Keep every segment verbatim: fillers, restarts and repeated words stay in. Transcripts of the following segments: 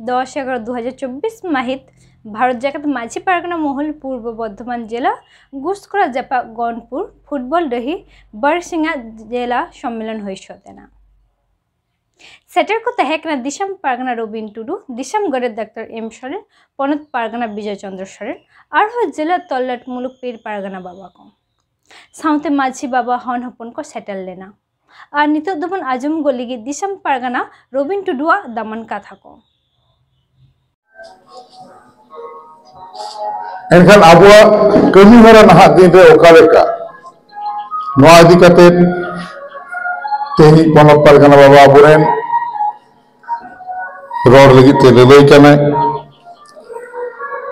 ᱫᱚᱥ ᱮᱜᱟᱨᱚ ᱫᱩ ᱦᱟᱡᱟᱨ ᱪᱚᱵᱵᱤᱥ ᱢᱟᱹᱦᱤᱛ ᱵᱷᱟᱨᱚᱛ ᱡᱟᱠᱟᱛ ᱢᱟᱹᱡᱷᱤ ᱯᱟᱨᱜᱟᱱᱟ ᱢᱚᱦᱚᱞ ᱯᱩᱨᱵᱚ ᱵᱚᱨᱫᱷᱚᱢᱟᱱ ᱡᱮᱞᱟ ᱜᱩᱥᱠᱚᱨᱟ ᱡᱟᱯᱟᱜ ᱜᱚᱱᱯᱩᱨ ᱯᱷᱩᱴᱵᱚᱞ ᱰᱟᱹᱦᱤ ᱵᱟᱨᱥᱤᱝᱟ ᱡᱮᱞᱟ ᱥᱚᱢᱢᱮᱞᱚᱱ ᱦᱩᱭ ᱥᱟᱹᱛ ᱮᱱᱟ᱾ ᱥᱮᱴᱮᱨ ᱠᱚ ᱛᱟᱦᱮᱸ ᱠᱟᱱᱟ ᱫᱤᱥᱚᱢ ᱯᱟᱨᱜᱟᱱᱟ ᱨᱚᱵᱤᱱ ᱴᱩᱰᱩ, ᱫᱤᱥᱚᱢ ᱜᱚᱰᱮᱛ ᱰᱟᱠᱛᱟᱨ ᱮᱢ ᱥᱚᱨᱮᱱ, ᱯᱚᱱᱚᱛ ᱯᱟᱨᱜᱟᱱᱟ ᱵᱤᱡᱚᱭ ᱪᱚᱸᱫᱽᱨᱚ ᱥᱚᱨᱮᱱ, ᱟᱨᱦᱚᱸ ᱡᱮᱞᱟ ᱛᱚᱞᱞᱟᱴ ᱢᱩᱞᱩᱠ ᱯᱤᱨ ᱯᱟᱨᱜᱟᱱᱟ ᱵᱟᱵᱟ ᱠᱚ ᱥᱟᱶᱛᱮ ᱢᱟᱹᱡᱷᱤ ᱵᱟᱵᱟ ᱦᱚᱱ ᱦᱚᱯᱚᱱ ᱠᱚ ᱥᱮᱴᱮᱨ ᱞᱮᱱᱟ᱾ ᱟᱨ ᱱᱤᱛᱚᱜ ᱫᱚᱵᱚᱱ ᱟᱸᱡᱚᱢ ᱜᱚᱫ ᱞᱟᱹᱜᱤᱫ ᱫᱤᱥᱚᱢ ᱯᱟᱨᱜᱟᱱᱟ ᱨᱚᱵᱤᱱ ᱴᱩᱰᱩᱣᱟᱜ ᱫᱟᱢᱟᱱ ᱠᱟᱛᱷᱟ ᱠᱚ᱾ ᱮᱱᱠᱷᱟᱱ ᱟᱵᱚᱣᱟᱜ ᱠᱟᱹᱢᱤ ᱦᱚᱨᱟ ᱱᱟᱦᱟᱜ ᱫᱤᱱ ᱨᱮ ᱚᱠᱟ ᱞᱮᱠᱟ, ᱱᱚᱣᱟ ᱤᱫᱤ ᱠᱟᱛᱮ ᱛᱮᱦᱮᱧ ᱯᱚᱱᱚᱛ ᱯᱟᱨᱜᱟᱱᱟ ᱵᱟᱵᱟ ᱟᱵᱚᱨᱮᱱ ᱨᱚᱲ ᱞᱟᱹᱜᱤᱫ ᱛᱮ ᱞᱟᱹᱞᱟᱹᱭ ᱠᱟᱱᱟᱭ,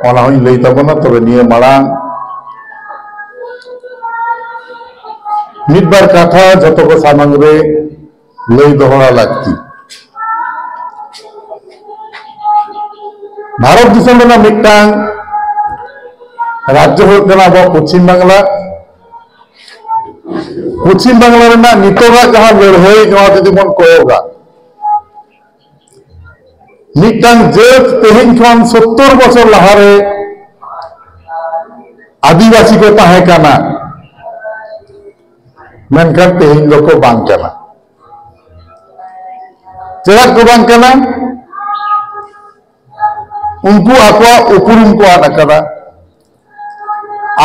ᱚᱱᱟ ᱦᱚᱸᱧ ᱞᱟᱹᱭ ᱛᱟᱵᱚᱱᱟ᱾ ᱛᱚᱵᱮ ᱱᱤᱭᱟᱹ ᱢᱟᱲᱟᱝ ᱢᱤᱫ ᱵᱟᱨ ᱠᱟᱛᱷᱟ ᱡᱷᱚᱛᱚ ᱠᱚ ᱥᱟᱢᱟᱝ ᱨᱮ ᱞᱟᱹᱭ ᱫᱚᱦᱚ ᱞᱟᱹᱠᱛᱤ᱾ ᱵᱷᱟᱨᱚᱛ ᱫᱤᱥᱚᱢ ᱨᱮᱱᱟᱜ ᱢᱤᱫᱴᱟᱝ ᱨᱟᱡᱽᱡᱚ ᱦᱩᱭᱩᱜ ᱠᱟᱱᱟ ᱟᱵᱚᱣᱟᱜ ᱯᱚᱪᱷᱤᱢ ᱵᱟᱝᱞᱟ᱾ ᱯᱚᱪᱷᱤᱢ ᱵᱟᱝᱞᱟ ᱨᱮᱱᱟᱜ ᱱᱤᱛᱚᱜᱟᱜ ᱡᱟᱦᱟᱸ ᱞᱟᱹᱲᱦᱟᱹᱭ, ᱱᱚᱣᱟ ᱡᱩᱫᱤ ᱵᱚᱱ ᱠᱚᱭᱚᱜᱟ, ᱢᱤᱫᱴᱟᱝ ᱡᱟᱹᱛ ᱛᱮᱦᱮᱧ ᱠᱷᱚᱱ ᱥᱚᱛᱛᱚᱨ ᱵᱚᱪᱷᱚᱨ ᱞᱟᱦᱟᱨᱮ ᱟᱹᱫᱤᱵᱟᱹᱥᱤ ᱠᱚ ᱛᱟᱦᱮᱸ ᱠᱟᱱᱟ, ᱢᱮᱱᱠᱷᱟᱱ ᱛᱮᱦᱮᱧ ᱫᱚᱠᱚ ᱵᱟᱝ ᱠᱟᱱᱟ᱾ ᱪᱮᱫᱟᱜ ᱠᱚ ᱵᱟᱝ ᱠᱟᱱᱟ? ᱩᱱᱠᱩ ᱟᱠᱚᱣᱟᱜ ᱩᱯᱨᱩᱢ ᱠᱚ ᱟᱫ ᱟᱠᱟᱫᱟ,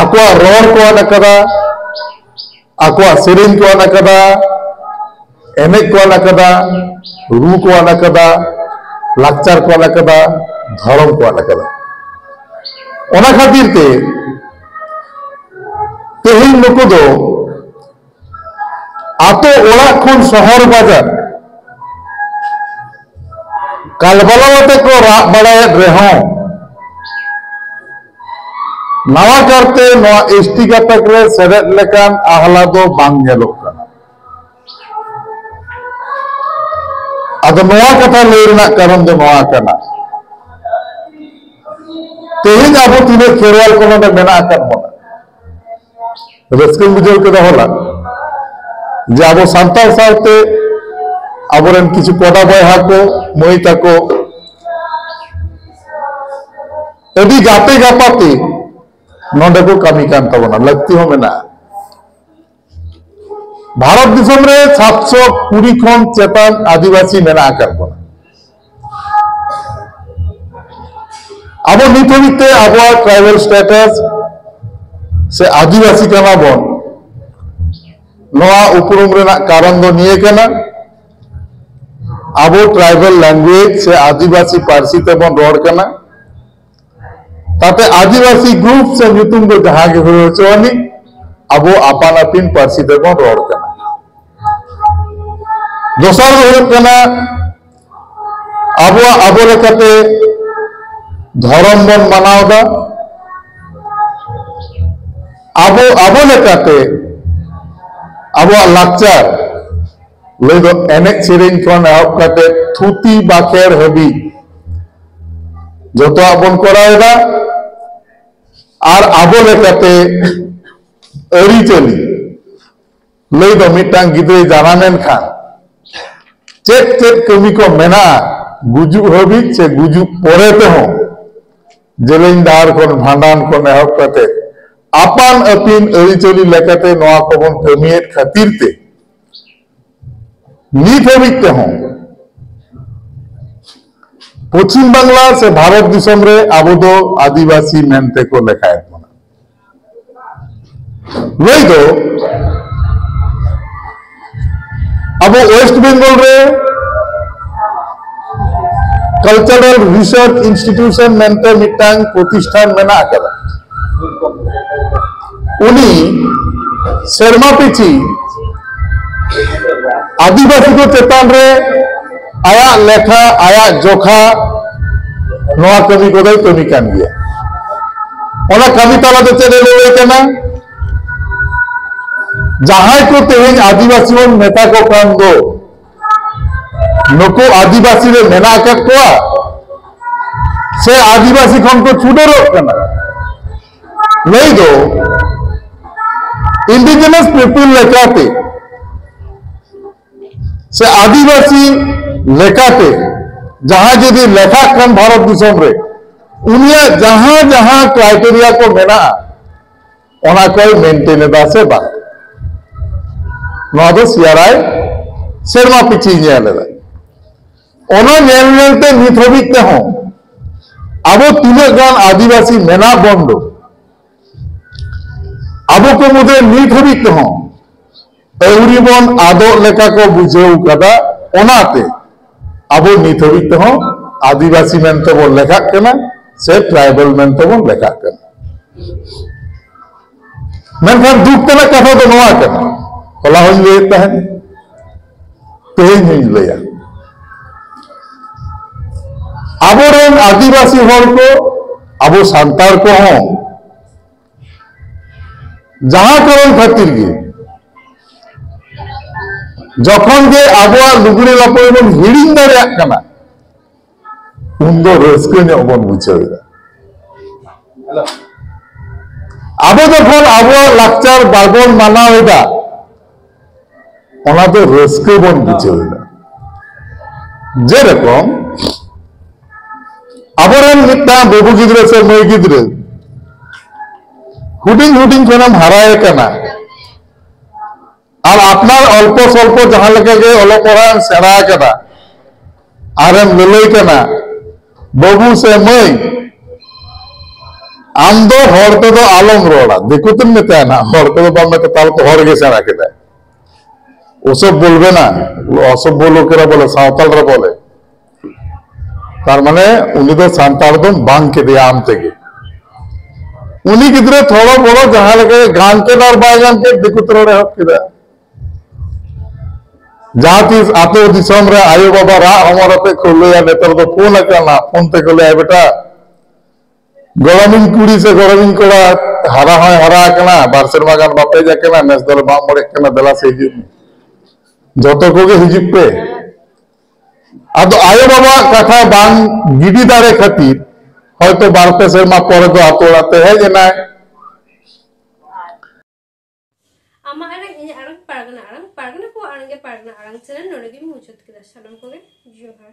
ᱟᱠᱚᱣᱟᱜ ᱨᱚᱲ ᱠᱚ ᱟᱫ ᱟᱠᱟᱫᱟ, ᱟᱠᱚᱣᱟᱜ ᱥᱮᱨᱮᱧ ᱠᱚ ᱟᱫ ᱟᱠᱟᱫᱟ, ᱮᱱᱮᱡ ᱠᱚ ᱟᱫ ᱟᱠᱟᱫᱟ, ᱨᱩ ᱠᱚ ᱟᱫ ᱟᱠᱟᱫᱟ, ᱞᱟᱠᱪᱟᱨ ᱠᱚ ᱟᱫ ᱟᱠᱟᱫᱟ, ᱫᱷᱚᱨᱚᱢ ᱠᱚ ᱟᱫ ᱟᱠᱟᱫᱟ᱾ ᱚᱱᱟ ᱠᱷᱟᱹᱛᱤᱨ ᱛᱮ ᱛᱮᱦᱮᱧ ᱱᱩᱠᱩ ᱫᱚ ᱟᱛᱳ ᱚᱲᱟᱜ ᱠᱷᱚᱱ ᱥᱚᱦᱚᱨ ᱵᱟᱡᱟᱨ ᱠᱟᱞᱵᱟᱞᱟ ᱟᱛᱮ ᱠᱚ ᱨᱟᱜ ᱵᱟᱲᱟᱭᱮᱫ ᱨᱮᱦᱚᱸ, ᱱᱟᱣᱟ ᱠᱟᱨᱛᱮ ᱱᱚᱣᱟ ᱮᱥᱴᱤ ᱜᱟᱛᱟᱠ ᱨᱮ ᱥᱮᱞᱮᱫ ᱞᱮᱠᱟᱱ ᱟᱦᱞᱟ ᱫᱚ ᱵᱟᱝ ᱧᱮᱞᱚᱜ ᱠᱟᱱᱟ᱾ ᱟᱫᱚ ᱱᱚᱣᱟ ᱠᱟᱛᱷᱟ ᱞᱟᱹᱭ ᱨᱮᱱᱟᱜ ᱠᱟᱨᱚᱱ ᱫᱚ ᱱᱚᱣᱟ ᱠᱟᱱᱟ, ᱛᱮᱦᱮᱧ ᱟᱵᱚ ᱛᱤᱱᱟᱹᱜ ᱠᱷᱮᱨᱣᱟᱞ ᱠᱚ ᱱᱚᱰᱮ ᱢᱮᱱᱟᱜ ᱟᱠᱟᱫ ᱵᱚᱱᱟ, ᱨᱟᱹᱥᱠᱟᱹᱧ ᱵᱩᱡᱷᱟᱹᱣ ᱠᱮᱫᱟ ᱦᱚᱞᱟ, ᱡᱮ ᱟᱵᱚ ᱥᱟᱱᱛᱟᱲ ᱥᱟᱶᱛᱮ ᱟᱵᱚᱨᱮᱱ ᱠᱤᱪᱷᱩ ᱠᱚᱲᱟ ᱵᱚᱭᱦᱟ ᱠᱚ, ᱢᱟᱹᱭ ᱛᱟᱠᱚ, ᱟᱹᱰᱤ ᱜᱟᱛᱮ ᱜᱟᱯᱟᱛᱮ ᱱᱚᱰᱮ ᱠᱚ ᱠᱟᱹᱢᱤ ᱠᱟᱱ ᱛᱟᱵᱚᱱᱟ, ᱞᱟᱹᱠᱛᱤ ᱦᱚᱸ ᱢᱮᱱᱟᱜᱼᱟ᱾ ᱵᱷᱟᱨᱚᱛ ᱫᱤᱥᱚᱢ ᱨᱮ ᱥᱟᱛᱥᱚ ᱠᱩᱲᱤ ᱠᱷᱚᱱ ᱪᱮᱛᱟᱱ ᱟᱹᱫᱤᱵᱟᱹᱥᱤ ᱢᱮᱱᱟᱜ ᱟᱠᱟᱫ ᱵᱚᱱᱟ᱾ ᱟᱵᱚ ᱱᱤᱛ ᱦᱟᱹᱵᱤᱡ ᱛᱮ ᱟᱵᱚᱣᱟᱜ ᱴᱨᱟᱭᱵᱟᱞ ᱥᱴᱮᱴᱟᱥ ᱥᱮ ᱟᱹᱫᱤᱵᱟᱹᱥᱤ ᱠᱟᱱᱟ ᱵᱚᱱ, ᱱᱚᱣᱟ ᱩᱯᱨᱩᱢ ᱨᱮᱱᱟᱜ ᱠᱟᱨᱚᱱ ᱫᱚ ᱱᱤᱭᱟᱹ ᱠᱟᱱᱟ, ᱟᱵᱚ ᱴᱨᱟᱭᱵᱟᱞ ᱞᱮᱝᱜᱩᱭᱮᱡᱽ ᱥᱮ ᱟᱹᱫᱤᱵᱟᱹᱥᱤ ᱯᱟᱹᱨᱥᱤ ᱛᱮᱵᱚᱱ ᱨᱚᱲ ᱠᱟᱱᱟ᱾ ᱛᱟᱛᱮ ᱟᱹᱫᱤᱵᱟᱹᱥᱤ ᱜᱨᱩᱯ ᱥᱮ ᱧᱩᱛᱩᱢ ᱫᱚ ᱡᱟᱦᱟᱸ ᱜᱮ ᱦᱩᱭ ᱦᱚᱪᱚ ᱟᱹᱱᱤᱡ, ᱟᱵᱚ ᱟᱯᱟᱱ ᱟᱹᱯᱤᱱ ᱯᱟᱹᱨᱥᱤ ᱛᱮᱵᱚᱱ ᱨᱚᱲ ᱠᱟᱱᱟ᱾ ᱫᱚᱥᱟᱨ ᱫᱚ ᱦᱩᱭᱩᱜ ᱠᱟᱱᱟ, ᱟᱵᱚᱣᱟᱜ ᱟᱵᱚ ᱞᱮᱠᱟᱛᱮ ᱫᱷᱚᱨᱚᱢ ᱵᱚᱱ ᱢᱟᱱᱟᱣ ᱮᱫᱟ᱾ ᱟᱵᱚ ᱟᱵᱚ ᱞᱮᱠᱟᱛᱮ ᱟᱵᱚᱣᱟᱜ ᱞᱟᱠᱪᱟᱨ, ᱞᱟᱹᱭ ᱫᱚ ᱮᱱᱮᱡ ᱥᱮᱨᱮᱧ ᱠᱷᱚᱱ ᱮᱦᱚᱵ ᱠᱟᱛᱮ ᱛᱷᱩᱛᱤ ᱵᱟᱠᱷᱮᱲ ᱦᱟᱹᱵᱤᱡ ᱡᱚᱛᱚᱣᱟᱜ ᱵᱚᱱ ᱠᱚᱨᱟᱣ ᱮᱫᱟ᱾ ᱟᱨ ᱟᱵᱚ ᱞᱮᱠᱟᱛᱮ ᱟᱹᱨᱤᱪᱟᱹᱞᱤ, ᱞᱟᱹᱭ ᱫᱚ ᱢᱤᱫᱴᱟᱝ ᱜᱤᱫᱽᱨᱟᱹᱭ ᱡᱟᱱᱟᱢᱮᱱ ᱠᱷᱟᱱ ᱪᱮᱫ ᱪᱮᱫ ᱠᱟᱹᱢᱤ ᱠᱚ ᱢᱮᱱᱟᱜᱼᱟ, ᱜᱩᱡᱩᱜ ᱦᱟᱹᱵᱤᱡ ᱥᱮ ᱜᱩᱡᱩᱜ ᱯᱚᱨᱮ ᱛᱮᱦᱚᱸ, ᱡᱮᱞᱮᱧ ᱰᱟᱦᱟᱨ ᱠᱷᱚᱱ ᱵᱷᱟᱸᱰᱟᱱ ᱠᱷᱚᱱ ᱮᱦᱚᱵ ᱠᱟᱛᱮ ᱟᱯᱟᱱ ᱟᱹᱯᱤᱱ ᱟᱹᱨᱤᱪᱟᱹᱞᱤ ᱞᱮᱠᱟᱛᱮ ᱱᱚᱣᱟ ᱠᱚᱵᱚᱱ ᱠᱟᱹᱢᱤᱭᱮᱫ ᱠᱷᱟᱹᱛᱤᱨ ᱛᱮ ᱱᱤᱛ ᱦᱟᱹᱵᱤᱡ ᱛᱮᱦᱚᱸ ᱯᱚᱪᱷᱤᱢ ᱵᱟᱝᱞᱟ ᱥᱮ ᱵᱷᱟᱨᱚᱛ ᱫᱤᱥᱚᱢ ᱨᱮ ᱟᱵᱚ ᱫᱚ ᱟᱹᱫᱤᱵᱟᱹᱥᱤ ᱢᱮᱱᱛᱮ ᱠᱚ ᱞᱮᱠᱷᱟᱭᱮᱫ ᱵᱚᱱᱟ᱾ ᱞᱟᱹᱭ ᱫᱚ ᱟᱵᱚ ᱳᱭᱮᱥᱴ ᱵᱮᱝᱜᱚᱞ ᱨᱮ ᱠᱟᱞᱪᱟᱨᱟᱞ ᱨᱤᱥᱟᱨᱪ ᱤᱱᱥᱴᱤᱴᱤᱭᱩᱥᱚᱱ ᱢᱮᱱᱛᱮ ᱢᱤᱫᱴᱟᱝ ᱯᱨᱚᱛᱤᱥᱴᱷᱟᱱ ᱢᱮᱱᱟᱜ ᱟᱠᱟᱫᱟ᱾ ᱩᱱᱤ ᱥᱮᱨᱢᱟ ᱯᱤᱪᱷᱤ ᱟᱹᱫᱤᱵᱟᱹᱥᱤ ᱠᱚ ᱪᱮᱛᱟᱱ ᱨᱮ ᱟᱭᱟᱜ ᱞᱮᱠᱷᱟ, ᱟᱭᱟᱜ ᱡᱚᱠᱷᱟ, ᱱᱚᱣᱟ ᱠᱟᱹᱢᱤ ᱠᱚᱫᱚᱭ ᱠᱟᱹᱢᱤ ᱠᱟᱱ ᱜᱮᱭᱟ᱾ ᱚᱱᱟ ᱠᱟᱹᱢᱤ ᱛᱟᱞᱟ ᱫᱚ ᱪᱮᱫ ᱮ ᱞᱟᱹᱭ ᱠᱟᱱᱟ? ᱡᱟᱦᱟᱸᱭ ᱠᱚ ᱛᱮᱦᱮᱧ ᱟᱹᱫᱤᱵᱟᱹᱥᱤ ᱵᱚᱱ ᱢᱮᱛᱟ ᱠᱚ ᱠᱟᱱ ᱫᱚ, ᱱᱩᱠᱩ ᱟᱹᱫᱤᱵᱟᱹᱥᱤ ᱨᱮ ᱢᱮᱱᱟᱜ ᱟᱠᱟᱫ ᱠᱚᱣᱟ ᱥᱮ ᱟᱹᱫᱤᱵᱟᱹᱥᱤ ᱠᱷᱚᱱ ᱠᱚ ᱪᱷᱩᱰᱟᱹᱨᱚᱜ ᱠᱟᱱᱟ? ᱞᱟᱹᱭ ᱫᱚ ᱤᱱᱰᱤᱡᱤᱱᱟᱥ ᱯᱤᱯᱚᱞ ᱞᱮᱠᱟᱛᱮ ᱥᱮ ᱟᱹᱫᱤᱵᱟᱹᱥᱤ ᱞᱮᱠᱟᱛᱮ ᱡᱟᱦᱟᱸᱭ ᱡᱩᱫᱤ ᱞᱮᱠᱷᱟᱜ ᱠᱷᱟᱱ ᱵᱷᱟᱨᱚᱛ ᱫᱤᱥᱚᱢ ᱨᱮ, ᱩᱱᱤᱭᱟᱜ ᱡᱟᱦᱟᱸ ᱡᱟᱦᱟᱸ ᱠᱨᱟᱭᱴᱮᱨᱤᱭᱟ ᱠᱚ ᱢᱮᱱᱟᱜᱼᱟ, ᱚᱱᱟ ᱠᱚᱭ ᱢᱮᱱᱴᱮᱱ ᱮᱫᱟ ᱥᱮ ᱵᱟᱝ, ᱱᱚᱣᱟ ᱫᱚ ᱥᱤᱭᱟᱨᱟᱭ ᱥᱮᱨᱢᱟ ᱯᱤᱪᱷᱤ ᱧᱮᱞ ᱮᱫᱟ᱾ ᱚᱱᱟ ᱧᱮᱞ ᱧᱮᱞᱛᱮ ᱱᱤᱛ ᱦᱟᱹᱵᱤᱡ ᱛᱮᱦᱚᱸ ᱟᱵᱚ ᱛᱤᱱᱟᱹᱜ ᱜᱟᱱ ᱟᱹᱫᱤᱵᱟᱹᱥᱤ ᱢᱮᱱᱟᱜ ᱵᱚᱱ ᱫᱚ, ᱟᱵᱚ ᱠᱚ ᱢᱩᱫᱽᱨᱮ ᱱᱤᱛ ᱦᱟᱹᱵᱤᱡ ᱛᱮᱦᱚᱸ ᱟᱹᱣᱨᱤ ᱵᱚᱱ ᱟᱫᱚᱜ ᱞᱮᱠᱟ ᱠᱚ ᱵᱩᱡᱷᱟᱹᱣ ᱠᱟᱫᱟ᱾ ᱚᱱᱟᱛᱮ ᱟᱵᱚ ᱱᱤᱛ ᱦᱟᱹᱵᱤᱡ ᱛᱮᱦᱚᱸ ᱟᱹᱫᱤᱵᱟᱹᱥᱤ ᱢᱮᱱᱛᱮ ᱵᱚᱱ ᱞᱮᱠᱷᱟᱜ ᱠᱟᱱᱟ ᱥᱮ ᱴᱨᱟᱭᱵᱟᱞ ᱢᱮᱱᱛᱮ ᱵᱚᱱ ᱞᱮᱠᱷᱟᱜ ᱠᱟᱱᱟ᱾ ᱢᱮᱱᱠᱷᱟᱱ ᱫᱩᱠ ᱛᱮᱱᱟᱜ ᱠᱟᱛᱷᱟ ᱫᱚ ᱱᱚᱣᱟ ᱠᱟᱱᱟ, ᱦᱚᱞᱟ ᱦᱚᱧ ᱞᱟᱹᱭᱮᱫ ᱛᱟᱦᱮᱸᱫ, ᱛᱮᱦᱮᱧ ᱦᱚᱧ ᱞᱟᱹᱭᱟ, ᱟᱵᱚᱨᱮᱱ ᱟᱹᱫᱤᱵᱟᱹᱥᱤ ᱦᱚᱲ ᱠᱚ, ᱟᱵᱚ ᱥᱟᱱᱛᱟᱲ ᱠᱚᱦᱚᱸ ᱡᱟᱦᱟᱸ ᱠᱟᱨᱚᱱ ᱠᱷᱟᱹᱛᱤᱨ ᱜᱮ, ᱡᱚᱠᱷᱚᱱ ᱜᱮ ᱟᱵᱚᱣᱟᱜ ᱞᱩᱜᱽᱲᱤ ᱞᱟᱯᱚ ᱵᱚᱱ ᱦᱤᱲᱤᱧ ᱫᱟᱲᱮᱭᱟᱜ ᱠᱟᱱᱟ, ᱩᱱᱫᱚ ᱨᱟᱹᱥᱠᱟᱹ ᱧᱚᱜ ᱵᱚᱱ ᱵᱩᱡᱷᱟᱹᱣ ᱮᱫᱟ᱾ ᱟᱵᱚ ᱡᱚᱠᱷᱚᱱ ᱟᱵᱚᱣᱟᱜ ᱞᱟᱠᱪᱟᱨ ᱵᱟᱵᱚᱱ ᱢᱟᱱᱟᱣ ᱮᱫᱟ, ᱚᱱᱟ ᱫᱚ ᱨᱟᱹᱥᱠᱟᱹ ᱵᱚᱱ ᱵᱩᱡᱷᱟᱹᱣ ᱮᱫᱟ᱾ ᱡᱮᱨᱚᱠᱚᱢ ᱟᱵᱚᱨᱮᱱ ᱢᱤᱫᱴᱟᱝ ᱵᱟᱹᱵᱩ ᱜᱤᱫᱽᱨᱟᱹ ᱥᱮ ᱢᱟᱹᱭ ᱜᱤᱫᱽᱨᱟᱹ ᱦᱩᱰᱤᱧ ᱦᱩᱰᱤᱧ ᱠᱷᱚᱱᱮᱢ ᱦᱟᱨᱟᱭᱮ ᱠᱟᱱᱟ, ᱟᱨ ᱟᱯᱱᱟᱨ ᱚᱞᱯᱚ ᱥᱚᱞᱯᱚ ᱡᱟᱦᱟᱸ ᱞᱮᱠᱟ ᱜᱮ ᱚᱞᱚᱜ ᱯᱟᱲᱦᱟᱜ ᱮᱢ ᱥᱮᱬᱟ ᱟᱠᱟᱫᱟ, ᱟᱨᱮᱢ ᱞᱟᱹᱞᱟᱹᱭ ᱠᱟᱱᱟ, "ᱵᱟᱹᱵᱩ ᱥᱮ ᱢᱟᱹᱭ, ᱟᱢ ᱫᱚ ᱦᱚᱲ ᱛᱮᱫᱚ ᱟᱞᱚᱢ ᱨᱚᱲᱟ", ᱫᱤᱠᱩ ᱛᱮᱢ ᱢᱮᱛᱟᱭᱟ ᱱᱟᱜ, ᱦᱚᱲ ᱛᱮᱫᱚ ᱵᱟᱢ ᱢᱮᱛᱟ, ᱛᱟᱦᱚᱞᱮ ᱛᱚ ᱦᱚᱲ ᱜᱮ ᱥᱮᱬᱟ ᱠᱮᱫᱟᱭ᱾ ᱚᱥᱚᱵ ᱵᱚᱞᱵᱮ ᱱᱟ, ᱚᱥᱚᱵ ᱵᱚᱞᱚ ᱠᱮᱫᱟ ᱵᱚᱞᱮ, ᱥᱟᱶᱛᱟᱞ ᱨᱮ ᱵᱚᱞᱮ᱾ ᱛᱟᱨ ᱢᱟᱱᱮ ᱩᱱᱤ ᱫᱚ ᱥᱟᱱᱛᱟᱲ ᱫᱚᱢ ᱵᱟᱝ ᱠᱮᱫᱮᱭᱟ ᱟᱢ ᱛᱮᱜᱮ᱾ ᱩᱱᱤ ᱜᱤᱫᱽᱨᱟᱹ ᱛᱷᱚᱲᱚ ᱵᱚᱲᱚ ᱡᱟᱦᱟᱸ ᱞᱮᱠᱟ ᱜᱮ ᱜᱟᱱ ᱠᱮᱫ ᱟᱨ ᱵᱟᱭ ᱜᱟᱱ ᱠᱮᱫ, ᱫᱤᱠᱩ ᱛᱮ ᱨᱚᱲ ᱮᱦᱚᱵ ᱠᱮᱫᱟ᱾ ᱡᱟᱦᱟᱸ ᱛᱤᱥ ᱟᱛᱳ ᱫᱤᱥᱚᱢ ᱨᱮ ᱟᱭᱳ ᱵᱟᱵᱟ ᱨᱟᱜ ᱦᱚᱢᱚᱨ ᱟᱛᱮ ᱠᱚ ᱞᱟᱹᱭᱟ, ᱱᱮᱛᱟᱨ ᱫᱚ ᱯᱷᱳᱱ ᱟᱠᱟᱱᱟ, ᱯᱷᱳᱱ ᱛᱮᱠᱚ ᱞᱟᱹᱭᱟ, "ᱵᱮᱴᱟ, ᱜᱚᱲᱚᱢᱤᱧ ᱠᱩᱲᱤ ᱥᱮ ᱜᱚᱲᱚᱢᱤᱧ ᱠᱚᱲᱟ ᱦᱟᱨᱟ ᱦᱚᱸᱭ ᱦᱟᱨᱟ ᱟᱠᱟᱱᱟ, ᱵᱟᱨ ᱥᱮᱨᱢᱟ ᱜᱟᱱ ᱵᱟᱯᱮ ᱦᱮᱡ ᱟᱠᱟᱱᱟ, ᱱᱮᱥ ᱫᱚᱞᱮ ᱢᱟᱜ ᱢᱚᱬᱮᱜ ᱠᱟᱱᱟ, ᱫᱮᱞᱟ ᱥᱮ ᱦᱤᱡᱩᱜ ᱢᱮ, ᱡᱚᱛᱚ ᱠᱚᱜᱮ ᱦᱤᱡᱩᱜ ᱯᱮ᱾" ᱟᱫᱚ ᱟᱭᱳ ᱵᱟᱵᱟᱣᱟᱜ ᱠᱟᱛᱷᱟ ᱵᱟᱝ ᱜᱤᱰᱤ ᱫᱟᱲᱮ ᱠᱷᱟᱹᱛᱤᱨ ᱦᱚᱭᱛᱚ ᱵᱟᱨ ᱯᱮ ᱥᱮᱨᱢᱟ ᱯᱚᱨᱮ ᱫᱚ ᱟᱛᱳ ᱚᱲᱟᱜ ᱛᱮ ᱦᱮᱡ ᱮᱱᱟᱭ᱾ ᱟᱢᱟᱜ ᱟᱲᱟᱝ, ᱤᱧᱟᱹᱜ ᱟᱲᱟᱝ, ᱯᱟᱨᱜᱟᱱᱟ ᱟᱲᱟᱝ, ᱯᱟᱨᱜᱟᱱᱟ ᱠᱚᱣᱟᱜ ᱟᱲᱟᱝ ᱜᱮ ᱯᱟᱨᱜᱟᱱᱟ ᱟᱲᱟᱝ ᱪᱮᱱᱮᱞ ᱱᱚᱰᱮ ᱜᱤᱧ ᱢᱩᱪᱟᱹᱫ ᱠᱮᱫᱟ᱾ ᱥᱟᱱᱟᱢ ᱠᱚᱜᱮ ᱡᱚᱦᱟᱨ᱾